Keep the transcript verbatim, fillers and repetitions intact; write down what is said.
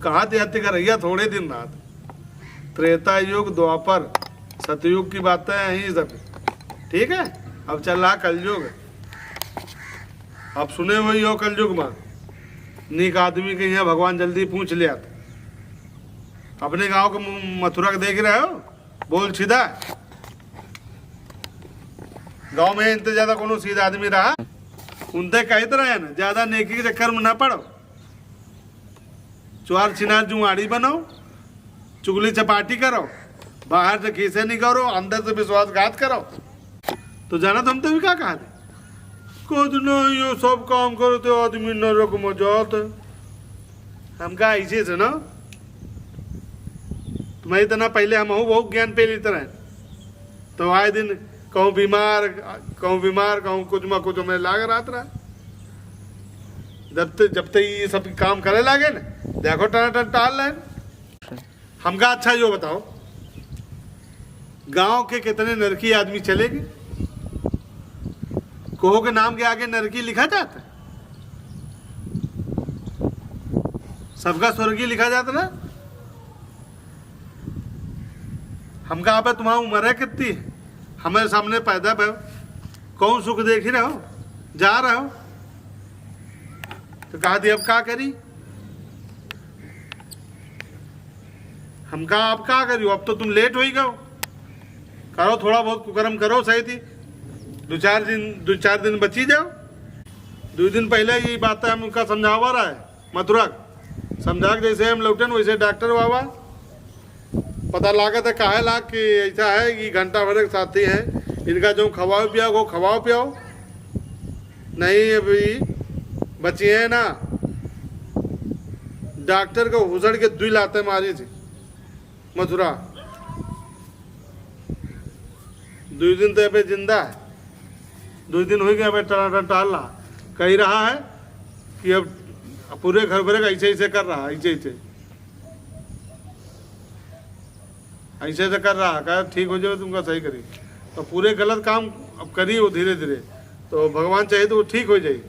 कहा थे हत्या करैया थोड़े दिन रहत। त्रेता युग, द्वापर, सतयुग की बातें हैं ये सब। ठीक है, अब चल रहा कलयुग। अब सुने हुए हो कलयुग में, नीक आदमी के यहाँ भगवान जल्दी पूछ लिया। अपने गांव के मु-, मथुरा के देख रहे हो, बोल सीधा। गांव में इनते ज्यादा कोनो सीधा आदमी रहा, उनते कहत रहे ना, ज्यादा नेकी के चक्कर में ना पड़ो। चुआर छिनार जुआड़ी बनो, चुगली चपाटी करो, बाहर से खीसे निकालो, अंदर से विश्वासघात करो। तो जाना तुम तो भी का कहा थे, कुछ नहीं, ये सब काम करते आदमी नरक में जात। हमका ऐसे से ना, तुम्हें इतना पहले हम बहुत ज्ञान पे लेते रहे। तो आए दिन कहूँ बीमार, कहूँ बीमार, कहूँ कुछ में कुछ हमें लाग रहत रहा। जब ते, जब ते ये सब काम करे लागे न, देखो टनाटन टाल रहे। हमका अच्छा यो बताओ, गांव के कितने नरकी आदमी चले गए? कोहो के नाम के आगे नरकी लिखा जाता? सबका स्वर्गीय लिखा जाता ना? हमका आपे तुम्हारा उम्र है कितनी? हमारे सामने पैदा भय, कौन सुख देख ही रहो, जा रहो। तो कहा दी, अब का करी? हमका अब का करी? अब तो तुम लेट हो ही गओ। करो, थोड़ा बहुत कुकर्म करो सही थी। दो चार दिन, दो चार दिन बची जाओ। दो दिन पहले ये बात हम उनका समझावा रहा है। मथुरा समझा के जैसे हम लौटन, वैसे डॉक्टर बाबा पता लागत है, काहे ला कि ऐसा है कि घंटा भर के साथी है, इनका जो खवाओ पियाओ, वो खवाओ पियाओ, नहीं अभी बची है ना। डॉक्टर को हुसड़ के दुई लाते मारी थी मथुरा। दुई दिन तो अबे जिंदा है, दुई दिन हो गया, अबे टनाटन टहल रहा। कही रहा है कि अब पूरे घर भरे का ऐसे ऐसे कर रहा, ऐसे ऐसे, ऐसे ऐसे कर रहा, कहा ठीक हो जाओ, तुमका सही करी। तो पूरे गलत काम अब करी वो धीरे धीरे, तो भगवान चाहे तो वो ठीक हो जाए।